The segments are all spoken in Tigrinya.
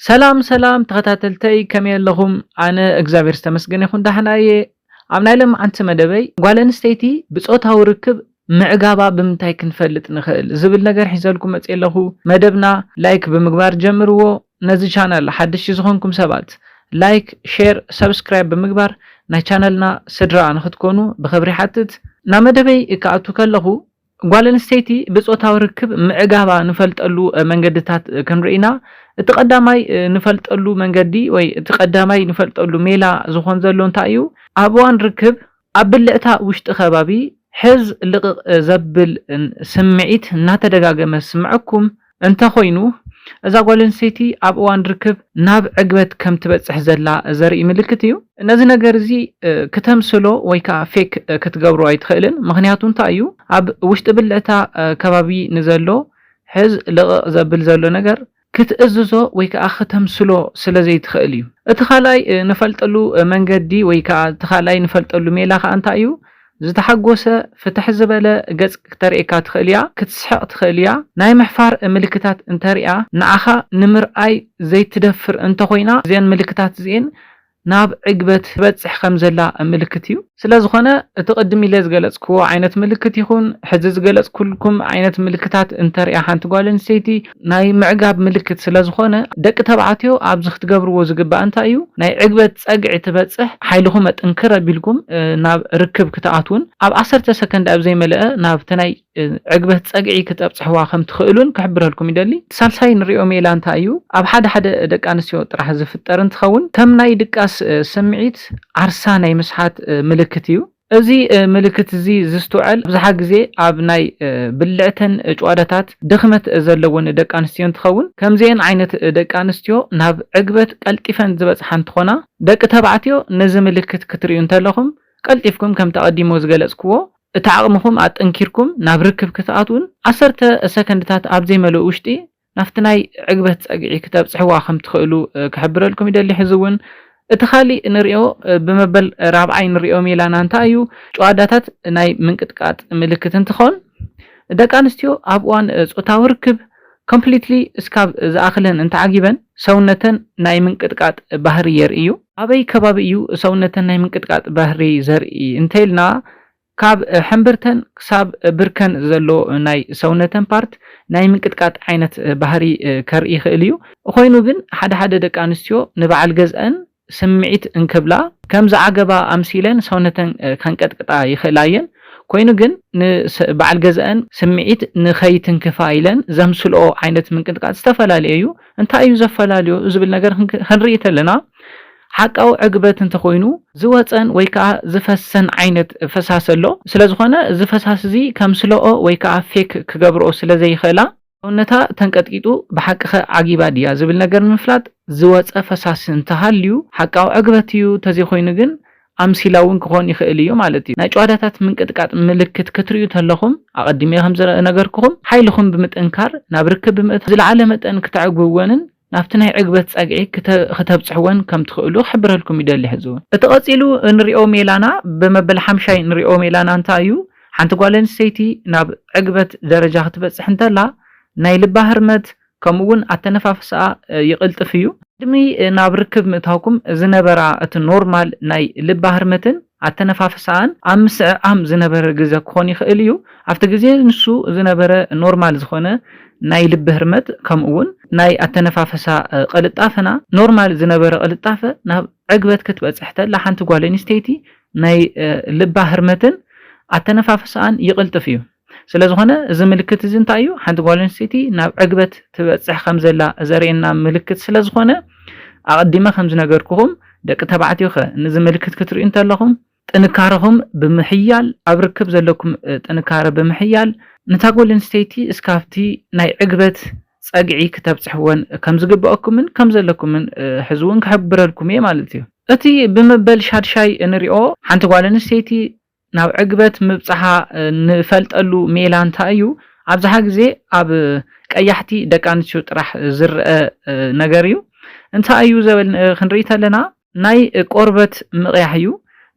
ሰላም ሰላም ተኸታተልተይ፣ ከመይ ኣለኹም? ኣነ እግዚኣብሔር ዝተመስገነ ይኹን ደሓና እየ። ኣብ ናይ ሎምዓንቲ መደበይ፣ ጓል ኣንስተይቲ ብጾታዊ ርክብ ምዕጋባ ብምንታይ ክንፈልጥ ንኽእል ዝብል ነገር ሒዘልኩም መጽየ ኣለኹ። መደብና ላይክ ብምግባር ጀምርዎ። ነዚ ቻናል ሓደሽቲ ዝኾንኩም ሰባት፣ ላይክ፣ ሼር፣ ሰብስክራይብ ብምግባር ናይ ቻነልና ስድራ ንኽትኮኑ ብኽብሪ ሓትት። ናብ መደበይ ክኣቱ ከለኹ፣ ጓል ኣንስተይቲ ብጾታዊ ርክብ ምዕጋባ ንፈልጠሉ መንገድታት ክንርኢ ኢና። እቲ ቀዳማይ ንፈልጠሉ መንገዲ ወይ እቲ ቀዳማይ ንፈልጠሉ ሜላ ዝኾን ዘሎ እንታይ እዩ? ኣብ እዋን ርክብ ኣብ ብልዕታ ውሽጢ ከባቢ ሕዝ ልቕቕ ዘብል ስምዒት እናተደጋገመ ዝስምዐኩም እንተኾይኑ፣ እዛ ጓል ኣንስተይቲ ኣብ እዋን ርክብ ናብ ዕግበት ከም ትበጽሕ ዘላ ዘርኢ ምልክት እዩ። ነዚ ነገር እዚ፣ እ፣ ክተምስሎ ወይ ከኣ ፌክ፣ እ፣ ክትገብሮ ኣይትኽእልን። ምኽንያቱ እንታይ እዩ? ኣብ ውሽጢ ብልዕታ፣ እ፣ ከባቢ ንዘሎ ሕዝ ልቕቕ ዘብል ዘሎ ነገር ክትእዝዞ ወይ ከኣ ክተምስሎ ስለ ዘይትኽእል እዩ። እቲ ካልኣይ፣ እ፣ ንፈልጠሉ፣ እ፣ መንገዲ ወይ ከኣ እቲ ካልኣይ ንፈልጠሉ ሜላ ከኣ እንታይ እዩ? ዝተሓጎሰ፣ ፍትሕ ዝበለ ገጽ ክተርእየካ ትኽእል እያ፣ ክትስሕቕ ትኽእል እያ። ናይ ምሕፋር ምልክታት እንተሪኣ፣ ንዓኻ ንምርኣይ ዘይትደፍር እንተኾይና፣ እዘን ምልክታት እዚኤን ናብ ዕግበት ትበጽሕ ከም ዘላ ምልክት እዩ። ስለ ዝኾነ፣ እቲ ቅድም ኢለ ዝገለጽክዎ ዓይነት ምልክት ይኹን፣ ሕዚ ዝገለጽኩልኩም ዓይነት ምልክታት እንተሪኣ ሓንቲ ጓል ኣንስተይቲ፣ ናይ ምዕጋብ ምልክት ስለ ዝኾነ፣ ደቂ ተባዕትዮ ኣብዚ ክትገብርዎ ዝግባእ እንታይ እዩ? ናይ ዕግበት ጸግዒ ትበጽሕ፣ ሓይልኹም ኣጥንክር ኣቢልኩም፣ እ፣ ናብ ርክብ ክትኣትዉን፣ ኣብ ዓሰርተ ሰከንድ ኣብ ዘይመለአ ናብቲ ናይ፣ እ፣ ዕግበት ጸግዒ ክተብጽሕዋ ከም ትኽእሉን ክሕብረልኩም ይደሊ። ሳልሳይ ንሪኦ ሜላ እንታይ እዩ? ኣብ ሓደ ሓደ ደቂ ኣንስትዮ ጥራሕ ዝፍጠር እንትኸውን፣ ከም ናይ ድቃስ፣ እ፣ ስምዒት ዓርሳ ናይ ምስሓት፣ እ፣ ምልክት እዩ። እዚ፣ እ፣ ምልክት እዚ ዝስትውዐል ኣብዝሓ ግዜ ኣብ ናይ፣ እ፣ ብልዕተን፣ እ፣ ጭዋዳታት ድኽመት ዘለወን ደቂ ኣንስትዮ እንትኸውን፣ ከምዚአን ዓይነት፣ እ፣ ደቂ ኣንስትዮ ናብ ዕግበት ቀልጢፈን ዝበጽሓ እንትኾና፣ ደቂ ተባዕትዮ ነዚ ምልክት ክትርእዩ እንተለኹም፣ ቀልጢፍኩም ከምቲ ኣቐዲሞ ዝገለጽክዎ፣ እቲ ዓቕምኹም ኣጠንኪርኩም ናብ ርክብ ክትኣትዉን፣ ዓሰርተ ሰከንድታት ኣብ ዘይመልኡ ውሽጢ ናብቲ ናይ ዕግበት ጸግዒ ክተብጽሕዋ ከም ትኽእሉ፣ እ፣ ክሕብረልኩም ይደሊ። ሕዚ እውን እቲ ካሊእ ንሪኦ፣ እ፣ ብመበል ራብዓይ ንሪኦ ሜላና እንታይ እዩ? ጭዋዳታት ናይ ምንቅጥቃጥ ምልክት እንትኾን፣ ደቂ ኣንስትዮ ኣብ እዋን፣ እ፣ ጾታዊ ርክብ ኮምፕሊትሊ እስካብ ዝኣኽለን እንተዓጊበን ሰውነተን ናይ ምንቅጥቃጥ ባህሪ የርኢ እዩ። ኣበይ ከባቢ እዩ ሰውነተን ናይ ምንቅጥቃጥ ባህሪ ዘርኢ እንተኢልና፣ ካብ ሕምብርተን ክሳብ ብርከን ዘሎ ናይ ሰውነተን ፓርት ናይ ምንቅጥቃጥ ዓይነት ባህሪ ከርኢ ይኽእል እዩ። ኮይኑ ግን ሓደ ሓደ ደቂ ኣንስትዮ ንበዓል ገዝኣን ስምዒት እንክብላ ከም ዝዓገባ ኣምሲለን ሰውነተን ከንቀጥቅጣ ይኽእላ እየን። ኮይኑ ግን ንስ-፣ በዓል ገዝኣን ስምዒት ንኸይትንክፋ ኢለን ዘምስልኦ ዓይነት ምንቅጥቃጥ ዝተፈላለየ እዩ። እንታይ እዩ ዘፈላለዮ ዝብል ነገር ክንክ-፣ ክንርኢ ተለና፣ ሓቃዊ ዕግበት እንተኾይኑ ዝወፀን ወይ ከዓ ዝፈሰን ዓይነት ፈሳሲ ኣሎ። ስለ ዝኾነ እዚ ፈሳሲ እዚ ከምስልኦ ወይ ከዓ ፌክ ክገብርኦ ስለ ዘይኽእላ፣ ሰውነታ ተንቀጥቂጡ ብሓቂ ኸ ዓጊባ ድያ ዝብል ነገር ንምፍላጥ ዝወፀ ፈሳሲ እንተሃልዩ ሓቃዊ ዕግበት እዩ። ተዘይኮይኑ ግን ኣምሲላ እውን ክኾን ይኽእል እዩ ማለት እዩ። ናይ ጭዋዳታት ምንቅጥቃጥ ምልክት ክትርእዩ ተለኹም፣ ኣቐዲመ ከም ዝነገርኩኹም፣ ሓይልኹም ብምጥንካር ናብ ርክብ ብምእታው ዝለዓለ መጠን ክተዕግብወንን ናብቲ ናይ ዕግበት ጸግዒ ክተ-፣ ክተብጽሕወን ከም ትኽእሉ ክሕብረልኩም ይደሊ። ሕዚ እውን እቲ ቀጺሉ እንሪኦ ሜላና፣ ብመበል ሓምሻይ እንሪኦ ሜላና እንታይ እዩ? ሓንቲ ጓል ኣንስተይቲ ናብ ዕግበት ደረጃ ክትበጽሕ እንተላ፣ ናይ ልባ ህርመት፣ ከምኡ እውን ኣተነፋፍሳኣ፣ እ፣ ይቕልጥፍ እዩ። ቅድሚ፣ እ፣ ናብ ርክብ ምእታውኩም ዝነበራ እቲ ኖርማል ናይ ልባ ህርመትን ኣተነፋፍሳኣን ኣብ ምስዕዓም ዝነበረ ግዘ ክኾን ይኽእል እዩ። ኣብቲ ግዜ ንሱ ዝነበረ ኖርማል ዝኾነ ናይ ልቢ ህርመት፣ ከምኡ እውን ናይ ኣተነፋፍሳ፣ እ፣ ቅልጣፈና፣ ኖርማል ዝነበረ ቅልጣፈ ናብ ዕግበት ክትበጽሕ ተላ ሓንቲ ጓል ኣንስተይቲ ናይ፣ እ፣ ልባ ህርመትን ኣተነፋፍሳኣን ይቕልጥፍ እዩ። ስለ ዝኾነ እዚ ምልክት እዚ እንታይ እዩ? ሓንቲ ጓል ኣንስተይቲ ናብ ዕግበት ትበጽሕ ከም ዘላ ዘርእየና ምልክት ስለ ዝኾነ፣ ኣቐዲመ ከም ዝነገርኩኹም፣ ደቂ ተባዕትዮ ኸ ነዚ ምልክት ክትርእዩ እንተለኹም፣ ጥንካረኹም ብምሕያል፣ ኣብ ርክብ ዘለኩም፣ እ፣ ጥንካረ ብምሕያል፣ ነታ ጓል ኣንስተይቲ እስካብቲ ናይ ዕግበት ጸግዒ ክተብጽሕወን ከም ዝግበኣኩምን ከም ዘለኩምን፣ እ፣ ሕዚ እውን ክሕብረልኩም እየ ማለት እዩ። እቲ ብመበል ሻድሻይ እንሪኦ፣ ሓንቲ ጓል ኣንስተይቲ ናብ ዕግበት ምብጽሓ፣ እ፣ ንፈልጠሉ ሜላ እንታይ እዩ? ኣብዝሓ ግዜ ኣብ ቀያሕቲ ደቂ ኣንስትዮ ጥራሕ ዝረአ፣ እ፣ ነገር እዩ። እንታይ እዩ ዘበል-፣ እ፣ ክንርኢ ተለና፣ ናይ ቆርበት ምቕያሕ እዩ።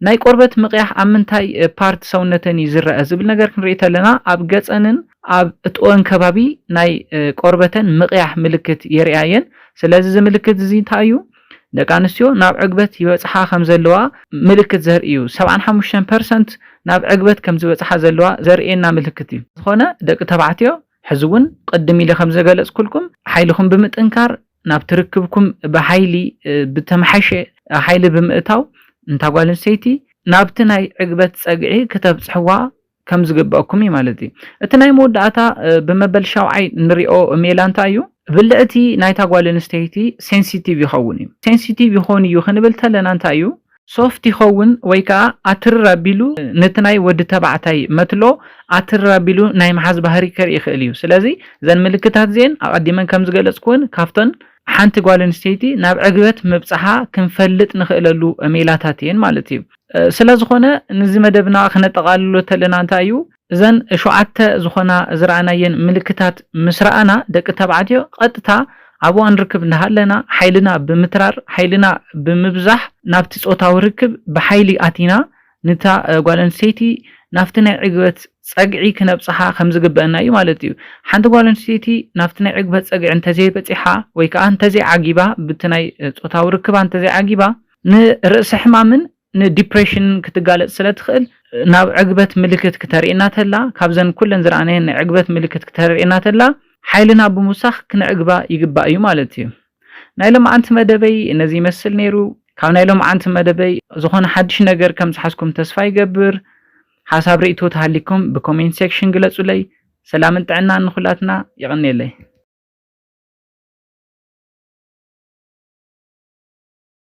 ናይ ቆርበት ምቕያሕ ኣብ ምንታይ፣ እ፣ ፓርት ሰውነተን እዩ ዝረአ ዝብል ነገር ክንርኢ ተለና፣ ኣብ ገጸንን ኣብ እጥኦን ከባቢ ናይ ቆርበተን ምቕያሕ ምልክት የርእያ እየን። ስለዚ እዚ ምልክት እዚ እንታይ እዩ? ደቂ ኣንስትዮ ናብ ዕግበት ይበጽሓ ከም ዘለዋ ምልክት ዘርኢ እዩ። ሰብዓን ሓሙሽተን ፐርሰንት ናብ ዕግበት ከም ዝበጽሓ ዘለዋ ዘርእየና ምልክት እዩ። ዝኾነ ደቂ ተባዕትዮ ሕዚ እውን ቅድም ኢለ ከም ዘገለጽኩልኩም ሓይልኹም ብምጥንካር ናብቲ ርክብኩም ብሓይሊ ብተመሓሸ ሓይሊ ብምእታው እንታ ጓል ኣንስተይቲ ናብቲ ናይ ዕግበት ጸግዒ ክተብጽሕዋ ከም ዝግበኣኩም እዩ ማለት እዩ። እቲ ናይ መወዳእታ ብመበል ሻውዓይ ንሪኦ ሜላ እንታይ እዩ? ብልዕቲ ናይታ ጓል ኣንስተይቲ ሴንሲቲቭ ይኸውን እዩ። ሴንሲቲቭ ይኸውን እዩ ክንብል ተለና እንታይ እዩ? ሶፍት ይኸውን ወይ ከዓ ኣትርር ኣቢሉ ነቲ ናይ ወዲ ተባዕታይ መትሎ ኣትርር ኣቢሉ ናይ ምሓዝ ባህሪ ከርኢ ይኽእል እዩ። ስለዚ እዘን ምልክታት እዚአን ኣቐዲመን ከም ዝገለጽኩወን ካብተን ሓንቲ ጓል ኣንስተይቲ ናብ ዕግበት ምብጽሓ ክንፈልጥ ንኽእለሉ ሜላታት እየን ማለት እዩ። ስለ ዝኾነ ነዚ መደብና ክነጠቓልሎ ተለና እንታይ እዩ? እዘን ሸውዓተ ዝኾና ዝረኣናየን ምልክታት ምስ ረኣና ደቂ ተባዕትዮ ቀጥታ ኣብ እዋን ርክብ እናሃለና ሓይልና ብምትራር ሓይልና ብምብዛሕ ናብቲ ጾታዊ ርክብ ብሓይሊ ኣቲና ንታ ጓል ኣንስተይቲ ናብቲ ናይ ዕግበት ጸግዒ ክነብጽሓ ከም ዝግበአና እዩ ማለት እዩ። ሓንቲ ጓል ኣንስተይቲ ናብቲ ናይ ዕግበት ጸግዒ እንተዘይበጺሓ ወይ ከዓ እንተዘይዓጊባ ብቲ ናይ ጾታዊ ርክባ እንተዘይዓጊባ ንርእሲ ሕማምን ንዲፕሬሽንን ክትጋለጽ ስለ ትኽእል ናብ ዕግበት ምልክት ክተርእየና ተላ ካብዘን ኩለን ዝረኣናየን ናይ ዕግበት ምልክት ክተርእየና ተላ ሓይልና ብምውሳኽ ክነዕግባ ይግባእ እዩ ማለት እዩ። ናይ ሎማዓንቲ መደበይ ነዚ ይመስል ነይሩ። ካብ ናይ ሎማዓንቲ መደበይ ዝኾነ ሓድሽ ነገር ከም ዝሓዝኩም ተስፋ ይገብር። ሓሳብ ርእይቶ ተሃሊኩም ብኮሜንት ሴክሽን ግለጹለይ። ሰላምን ጥዕናን ንኹላትና። የቐንየለይ።